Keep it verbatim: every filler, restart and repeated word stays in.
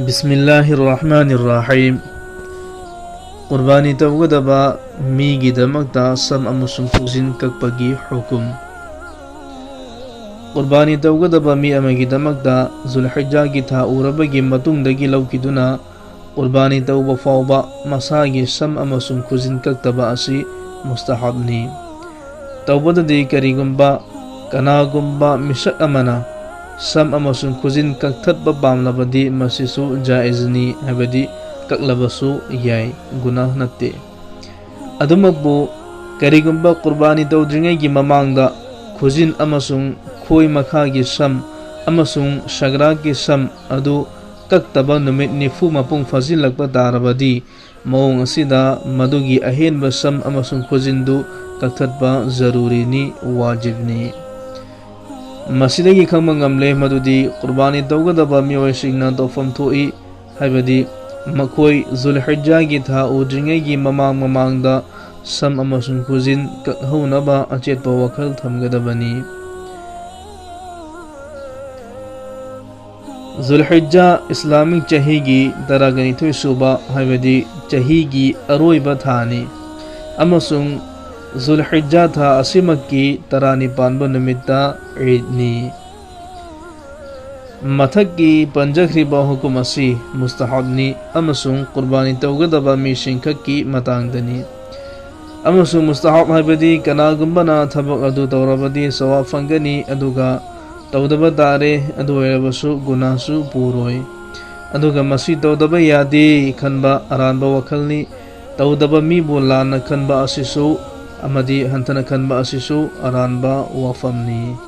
ꯕꯤꯁꯃꯤꯜꯂꯥꯍꯤꯔ ꯔꯍꯃꯥꯅꯤꯔ ꯔꯥꯍꯤꯝ꯫ ꯀꯨꯔꯕꯥꯅꯤ ꯇꯧꯒꯗꯕ ꯃꯤꯒꯤꯗꯃꯛꯇ ꯁꯝ ꯑꯃꯁꯨꯡ ꯈꯨꯖꯤꯟ ꯀꯛꯄꯒꯤ ꯍꯨꯀꯨꯝ꯫ ꯀꯨꯔꯕꯥꯅꯤ ꯇꯧꯒꯗꯕ ꯃꯤ ꯑꯃꯒꯤꯗꯃꯛꯇ ꯖꯨꯜꯍꯤꯖꯥꯒꯤ ꯊꯥ ꯎꯔꯕꯒꯤ ꯃꯇꯨꯡꯗꯒꯤ ꯂꯧꯈꯤꯗꯨꯅ ꯀꯨꯔꯕꯥꯅꯤ ꯇꯧꯕ ꯐꯥꯎꯕ ꯃꯁꯥꯒꯤ ꯁꯝ ꯑꯃꯁꯨꯡ ꯈꯨꯖꯤꯟ ꯀꯛꯇꯕ ꯑꯁꯤ ꯃꯨꯁꯇꯍꯥꯕꯅꯤ꯫ ꯇꯧꯕꯗꯗꯤ ꯀꯔꯤꯒꯨꯝꯕ ꯀꯅꯥꯒꯨꯝꯕ ꯃꯤꯁꯛ ꯑꯃꯅ ꯁꯝ ꯑꯃꯁꯨꯡ ꯈꯨꯖꯤꯟ ꯀꯛꯊꯠꯄ ꯄꯥꯝꯂꯕꯗꯤ ꯃꯁꯤꯁꯨ ꯖꯥꯏꯖꯅꯤ, ꯍꯥꯏꯕꯗꯤ ꯀꯛꯂꯕꯁꯨ ꯌꯥꯏ, ꯒꯨꯅꯥꯍ ꯅꯠꯇꯦ꯫ ꯑꯗꯨꯃꯛꯄꯨ ꯀꯔꯤꯒꯨꯝꯕ ꯀꯨꯔꯕꯥꯅꯤ ꯇꯧꯗ꯭ꯔꯤꯉꯩꯒꯤ ꯃꯃꯥꯡꯗ ꯈꯨꯖꯤꯟ ꯑꯃꯁꯨꯡ ꯈꯣꯏ ꯃꯈꯥꯒꯤ ꯁꯝ ꯑꯃꯁꯨꯡ ꯁꯒ꯭ꯔꯥꯒꯤ ꯁꯝ ꯑꯗꯨ ꯀꯛꯇꯕ ꯅꯨꯃꯤꯠ ꯅꯤꯐꯨ ꯃꯄꯨꯡ ꯐꯥꯖꯤꯜꯂꯛꯄ ꯇꯥꯔꯕꯗꯤ, ꯃꯑꯣꯡ ꯑꯁꯤꯗ ꯃꯗꯨꯒꯤ ꯑꯍꯦꯟꯕ ꯁꯝ ꯑꯃꯁꯨꯡ ꯈꯨꯖꯤꯟꯗꯨ ꯀꯛꯊꯠꯄ ꯖꯔꯨꯔꯤꯅꯤ, ꯋꯥꯖꯤꯕꯅꯤ꯫ ꯃꯁꯤꯗꯒꯤ ꯈꯪꯕ ꯉꯝꯂꯦ ꯃꯗꯨꯗꯤ ꯀꯨꯔꯕꯥꯅꯤ ꯇꯧꯒꯗꯕ ꯃꯤꯑꯣꯏꯁꯤꯡꯅ ꯇꯧꯐꯝ ꯊꯣꯛꯏ, ꯍꯥꯏꯕꯗꯤ ꯃꯈꯣꯏ ꯖꯨꯜꯍꯤꯖꯥꯒꯤ ꯊꯥ ꯎꯗ꯭ꯔꯤꯉꯩꯒꯤ ꯃꯃꯥꯡ ꯃꯃꯥꯡꯗ ꯁꯝ ꯑꯃꯁꯨꯡ ꯈꯨꯖꯤꯟ ꯀꯛꯍꯧꯅꯕ ꯑꯆꯦꯠꯄ ꯋꯥꯈꯜ ꯊꯝꯒꯗꯕꯅꯤ꯫ ꯖꯨꯜꯍꯤꯖꯥ ꯏꯁꯂꯥꯃꯤꯛ ꯆꯍꯤꯒꯤ ꯇꯔꯥꯒ ꯅꯤꯊꯣꯏ ꯁꯨꯕ, ꯍꯥꯏꯕꯗꯤ ꯆꯍꯤꯒꯤ ꯑꯔꯣꯏꯕ ꯊꯥꯅꯤ, ꯑꯃꯁꯨꯡ ꯖꯨꯜꯍꯤꯖꯥ ꯊꯥ ꯑꯁꯤꯃꯛꯀꯤ ꯇꯔꯥꯅꯤꯄꯥꯟꯕ ꯅꯨꯃꯤꯠꯇ ꯏꯗꯅꯤ꯫ ꯃꯊꯛꯀꯤ ꯄꯟꯖꯈ꯭ꯔꯤꯕ ꯍꯨꯀꯨꯝ ꯑꯁꯤ ꯃꯨꯁꯇꯍꯥꯕꯅꯤ ꯑꯃꯁꯨꯡ ꯀꯨꯔꯕꯥꯅꯤ ꯇꯧꯒꯗꯕ ꯃꯤꯁꯤꯡꯈꯛꯀꯤ ꯃꯇꯥꯡꯗꯅꯤ꯫ ꯑꯃꯁꯨꯡ ꯃꯨꯁꯇꯍꯥꯕ ꯍꯥꯏꯕꯗꯤ ꯀꯅꯥꯒꯨꯝꯕꯅ ꯊꯕꯛ ꯑꯗꯨ ꯇꯧꯔꯕꯗꯤ ꯁꯋꯥꯕ ꯐꯪꯒꯅꯤ, ꯑꯗꯨꯒ ꯇꯧꯗꯕ ꯇꯥꯔꯦ, ꯑꯗꯨ ꯑꯣꯏꯔꯕꯁꯨ ꯒꯨꯅꯥꯁꯨ ꯄꯨꯔꯣꯏ꯫ ꯑꯗꯨꯒ ꯃꯁꯤ ꯇꯧꯗꯕ ꯌꯥꯗꯦ ꯈꯟꯕ ꯑꯔꯥꯟꯕ ꯋꯥꯈꯜꯅꯤ꯫ ꯇꯧꯗꯕ ꯃꯤꯕꯨ ꯂꯥꯟꯅ ꯈꯟꯕ ꯑꯁꯤꯁꯨ ꯑꯃꯗꯤ ꯍꯟꯊꯅ ꯈꯟꯕ ꯑꯁꯤꯁꯨ ꯑꯔꯥꯟꯕ ꯋꯥꯐꯝꯅꯤ꯫